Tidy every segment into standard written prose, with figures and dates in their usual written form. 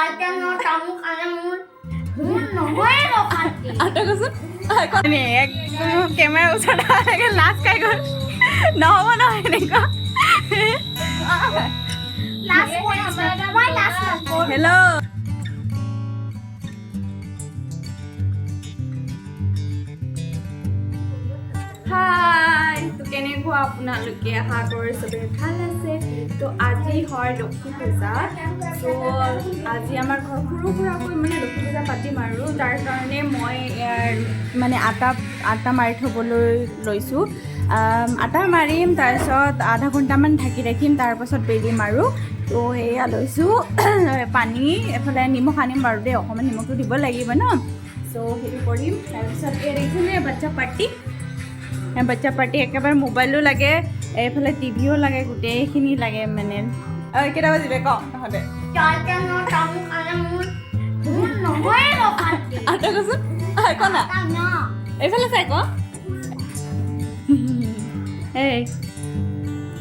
তামোল খালে মোৰ নহয়ে অশান্তি। আটা কচোন। একদম কেমেৰাৰ ওচৰত এনেকে লাজ খাই গ'ল। নহ'ব নহয় এনেকুৱা। লাজ কৰিছে, মই লাজ নকৰোঁ। হেল্ল', হাই। তো কেনেকুৱা আপোনালোকে? আশা কৰোঁ চবেই ভাল আছে। তো আজি হয় লক্ষী পূজা। ত' আজি আমাৰ ঘৰ সৰু সুৰাকৈ মানে লক্ষী পূজা পাতিম আৰু তাৰ কাৰণে মই ইয়াৰ মানে আটা আটা মাৰি থ'বলৈ লৈছোঁ। আটা মাৰিম, তাৰপিছত আধা ঘণ্টামান ঢাকি ৰাখিম, তাৰপাছত বেলিম আৰু। তো সেয়া লৈছোঁ পানী, এফালে নিমখ আনিম বাৰু দেই, অকণমান নিমখটো দিব লাগিব ন। চ' সেইটো কৰিম। তাৰপিছত এই দেখিছেনে বাচ্চা পাৰ্টি? বাচ্চা পাৰ্টি একেবাৰে মোবাইলো লাগে, এইফালে টিভিও লাগে, গোটেইখিনি লাগে মানে। ঐ, কেইটা বাজিলে ক তহঁতে? 6টা ন তামোল খালে মোৰ নহয়ে অশান্তি। আটা কচোন, ক না। ন। এইফালে চাই ক। এই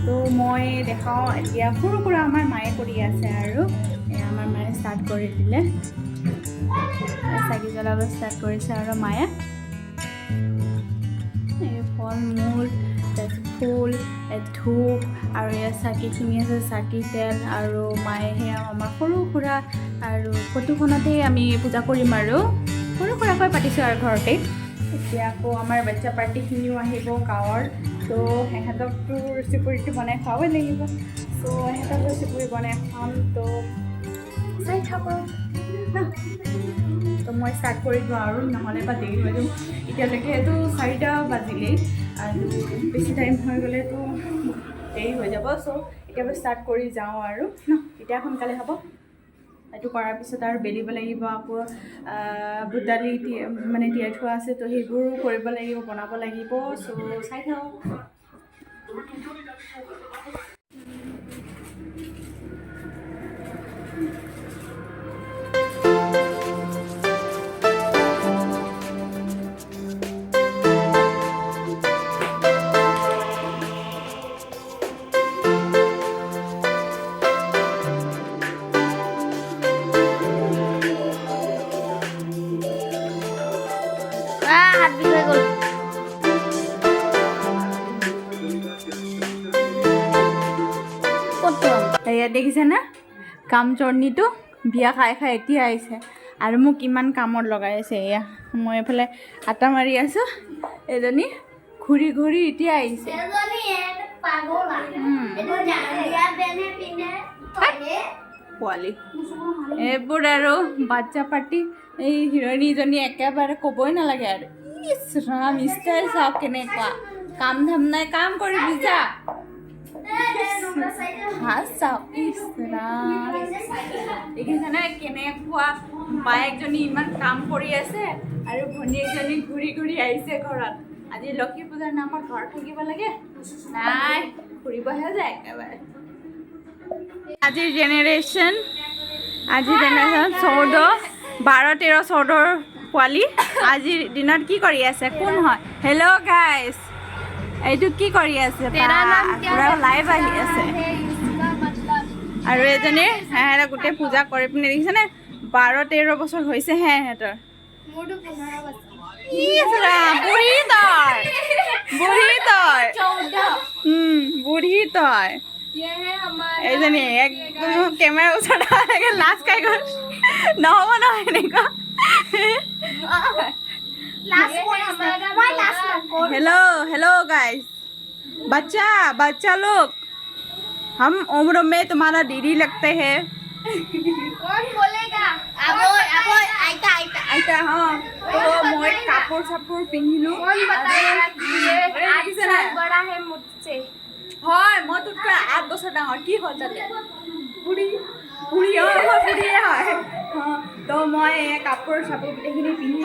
তো মই দেখাওঁ এতিয়া। সৰু সুৰা আমাৰ মায়ে কৰি আছে আৰু এয়া আমাৰ মায়ে ষ্টাৰ্ট কৰি দিলে, চাকি জ্বলাব ষ্টাৰ্ট কৰিছে আৰু মায়ে এই ফল মূল, তাৰপিছত ফুল, এই ধূপ আৰু ইয়াত চাকিখিনি আছে, চাকি তেল। আৰু মায়ে সেয়া আমাৰ সৰু সুৰা আৰু ফটোখনতেই আমি পূজা কৰিম আৰু সৰু সুৰাকৈ পাতিছোঁ আৰু ঘৰতেই। এতিয়া আকৌ আমাৰ বাচ্চা পাৰ্টিখিনিও আহিব গাঁৱৰ। তো সিহঁতকতো ৰুচি পুৰিটো বনাই খুৱাবই লাগিব। চ' সিহঁতক ৰুচি পুৰি বনাই খুৱাম। তো চাই থাকক ন। তো মই ষ্টাৰ্ট কৰি দিওঁ আৰু নহ'লে বা দেৰি হৈ যাব। এতিয়ালৈকেতো 4টা বাজিলেই আৰু বেছি টাইম হৈ গ'লেতো দেৰি হৈ যাব। চ' এতিয়া মই ষ্টাৰ্ট কৰি যাওঁ আৰু ন, তেতিয়া সোনকালে হ'ব। এইটো কৰাৰ পিছত আৰু বেলিব লাগিব আকৌ, বুট দালি মানে তিয়াই থোৱা আছে, তো সেইবোৰো কৰিব লাগিব, বনাব লাগিব। চ' চাই থাকক। আহ, হাত বিষ হৈ গ'ল। ক'ত থ'ম? এয়া দেখিছেনে কাম চৰ্ণিটো? বিয়া খাই খাই এতিয়া আহিছে আৰু মোক ইমান কামত লগাই আছে। এয়া মই এইফালে আটা মাৰি আছোঁ, এজনী ঘূৰি ঘূৰি এতিয়া আহিছে। এজনী এইটো পাগল আৰু। এইটো জাঙ্গিয়া পেনে পিন্ধে তলে। পোৱালি এইবোৰ আৰু বাচ্চা পাৰ্টি। এই হিৰইনীজনী একেবাৰে ক'বই নালাগে আৰু। ইছ ৰাম, ষ্টাইল চাওক কেনেকুৱা। কাম ধাম নাই, কাম কৰিবি যা। হাত চাওক, ইছ ৰাম, দেখিছেনে কেনেকুৱা? বায়েকজনী ইমান কাম কৰি আছে আৰু ভনীয়েকজনী ঘূৰি ঘূৰি আহিছে ঘৰত। আজি লক্ষী পূজাৰ নামত ঘৰত থাকিব লাগে, নাই, ফুৰিবহে যায় একেবাৰে। আজিৰ জেনেৰেশ্যন, আজিৰ জেনেৰেশ্যন 14, 12, 13, 14ৰ পোৱালি আজিৰ দিনত কি কৰি আছে? কোন হয়? হেল্ল' গাইজ, এইটো কি কৰি আছে? পুৰা লাইভ আহি আছে। আৰু এজনী সিহঁতে গোটেই পূজা কৰি পিনে, দেখিছেনে, 12 13 বছৰ হৈছেহে সিহঁতৰ। মোৰতো 15 বছৰ। ইছ ৰাম, বুঢ়ী তই, বুঢ়ী তই। 14। বুঢ়ী তই। ये है हमारा। এইজনী একদম কেমেৰাৰ ওচৰত এনেকে লাজ খাই গ'ল। নহ'ব নহয় এনেকুৱা। লাজ কৰিছে, মই লাজ নকৰোঁ। हेलो हेलो गाइस, बच्चा बच्चा लोग, हम उम्र में तुम्हारा दीदी लगते हैं। कौन बोलेगा? আবো আবো, আইতা আইতা। আইতা। হা, তো মই কাপোৰ চাপোৰ পিন্ধিলো। कौन बताएगा कि ये अरे, 8 देখিছে साल নাই? बड़ा है मुझसे? হয়, মই তোতকৈ 8 বছৰ ডাঙৰ, কি হ'ল তাতে? বুঢ়ী বুঢ়ী। অঁ, মই বুঢ়ীয়ে হয়। অঁ, তো মই এই কাপোৰ চাপোৰ গোটেইখিনি পিন্ধি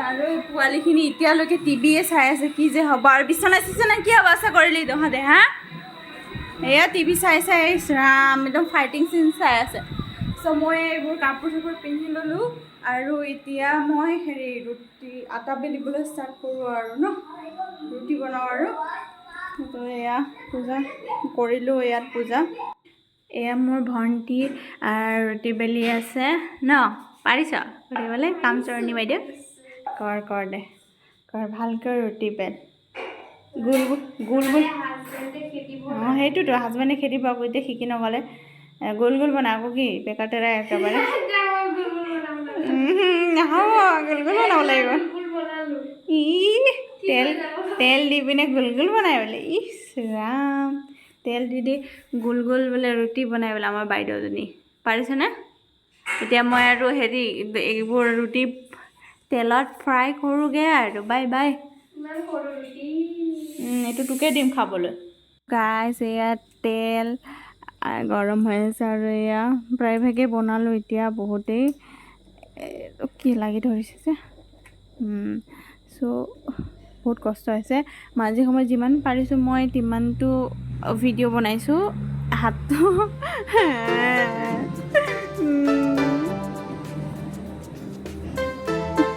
আৰু পোৱালিখিনি এতিয়ালৈকে টিভিয়ে চাই আছে। কি যে হ'ব আৰু! বিচনা চিচনা কি অৱস্থা কৰিলি তহঁতে? হা, এয়া টিভি চাই চাই, ইছ ৰাম, একদম ফাইটিং চিন চাই আছে। চ' মই এইবোৰ কাপোৰ চাপোৰ পিন্ধি ল'লোঁ আৰু এতিয়া মই হেৰি ৰুটি আটা বেলিবলৈ ষ্টাৰ্ট কৰোঁ আৰু ন, ৰুটি বনাওঁ আৰু। তো এয়া পূজা কৰিলোঁ, ইয়াত পূজা। এয়া মোৰ ভণ্টি ৰুটি বেলি আছে ন। পাৰিছ কৰিবলৈ কাম চৰণি বাইদেউ? কৰ কৰ দে কৰ, ভালকৈ ৰুটি বেল, গোল গোল গোল। অঁ, সেইটোতো হাজবেণ্ডে খেদিব আকৌ এতিয়া শিকি নগ'লে। গোল গোল বনা আকৌ, কি বেকাৰ তেৰাই একেবাৰে নহ'ব, গোল গোল বনাব লাগিব। ই তেল তেল দি পিনে গোল গোল বনাই বোলে, ইছ ৰাম, তেল দি দি গোল গোল বোলে ৰুটি বনাই বোলে আমাৰ বাইদেউজনী। পাৰিছেনে? এতিয়া মই আৰু হেৰি এইবোৰ ৰুটি তেলত ফ্ৰাই কৰোঁগৈ আৰু বাই বাই। এইটো তোকে দিম খাবলৈ। গাইছ, এয়া তেল গৰম হৈ আছে আৰু এয়া প্ৰায়ভাগেই বনালোঁ। এতিয়া বহুতেই কি লাগি ধৰিছে যে, চ' বহুত কষ্ট হৈছে। মাজে সময়ত যিমান পাৰিছোঁ মই তিমানটো ভিডিঅ' বনাইছোঁ। হাতটো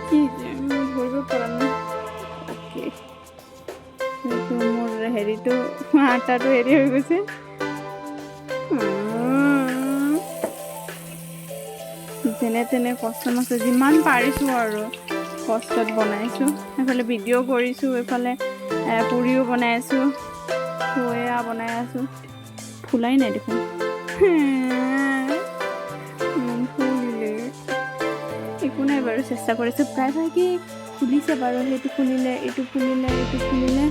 কি যে ধৰিব পৰা নাই। অ'কে, এইটো মোৰ হেৰিটো আটাটো হেৰি হৈ গৈছে। যেনে তেনে কষ্ট মষ্ট যিমান পাৰিছোঁ আৰু কষ্টত বনাইছোঁ। এইফালে ভিডিঅ' কৰিছোঁ, এইফালে পুৰিও বনাই আছোঁ, এয়া বনাই আছোঁ। ফুলাই নাই দেখোন, ফুলিলে একো নাই বাৰু, চেষ্টা কৰিছোঁ। প্ৰায়ভাগেই ফুলিছে বাৰু, সেইটো ফুলিলে, এইটো ফুলিলে, এইটো ফুলিলে।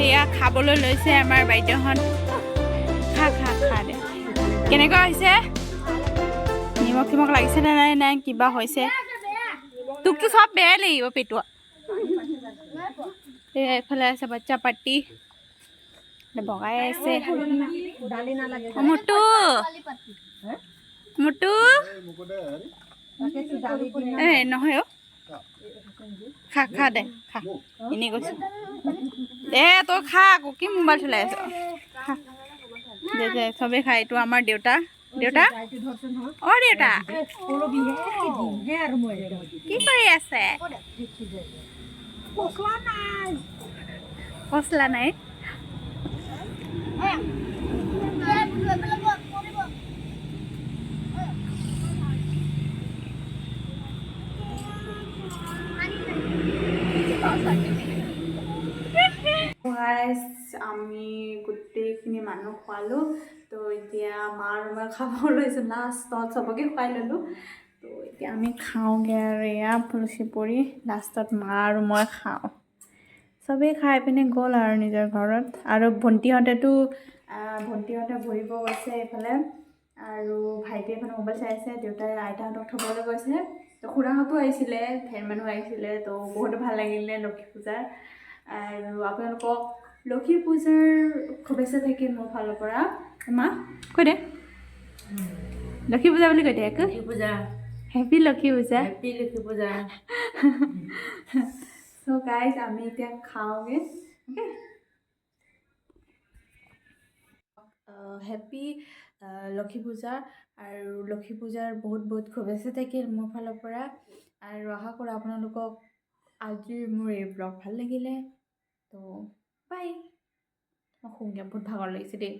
এয়া খাবলৈ লৈছে আমাৰ বাইদেউহঁত। খা খা খা দে। কেনেকুৱা হৈছে? নিমখ চিমখ লাগিছে নে নাই? নাই কিবা হৈছে? তোকতো চব বেয়াই লাগিব পেটুৱা। এয়া এইফালে আছে বাচ্চা পাৰ্টি বগাই আছে। মুটু মুটু, এ নহয় অ', খা খা দে খা, এনেই কৈছোঁ দে, তই খা আকৌ, কি মোবাইল চলাই আছ? খা দে দে, চবেই খাই। এইটো আমাৰ দেউতা, দেউতা, অ' দেউতা কি কৰি আছে? পচলা নাই। আমি গোটেইখিনি মানুহ খোৱালোঁ, তো এতিয়া মা আৰু মই খাব লৈছোঁ। লাষ্টত চবকে খুৱাই ল'লোঁ, তো এতিয়া আমি খাওঁগৈ আৰু। এয়া তুলসী পৰি লাষ্টত মা আৰু মই খাওঁ। চবেই খাই পিনে গ'ল আৰু নিজৰ ঘৰত। আৰু ভণ্টিহঁতেতো ভণ্টিহঁতে বহিব গৈছে এইফালে, আৰু ভাইটিয়ে এইফালে মোবাইল চাই আছে। দেউতাই আইতাহঁতক থ'বলৈ গৈছে। তো খুৰাহঁতো আহিছিলে, ধেৰ মানুহ আহিছিলে, তো বহুত ভাল লাগিলে লক্ষী পূজাৰ। আৰু আপোনালোকক লক্ষী পূজাৰ শুভেচ্ছা থাকিল মোৰ ফালৰ পৰা। মা কৈ দে, লক্ষী পূজা বুলি কৈ দে আকৌ। পূজা, হেপী লক্ষী পূজা। হেপী লক্ষী পূজা। চ' গাইজ, আমি এতিয়া খাওঁগৈ। অ'কে, হেপী লক্ষী পূজা আৰু লক্ষী পূজাৰ বহুত বহুত শুভেচ্ছা থাকিল মোৰ ফালৰ পৰা। আৰু আশা কৰোঁ আপোনালোকক আজিৰ মোৰ এই ব্লগ ভাল লাগিলে। তো বাই, মই শুমগৈ, বহুত ভাগৰ লাগিছে দেই।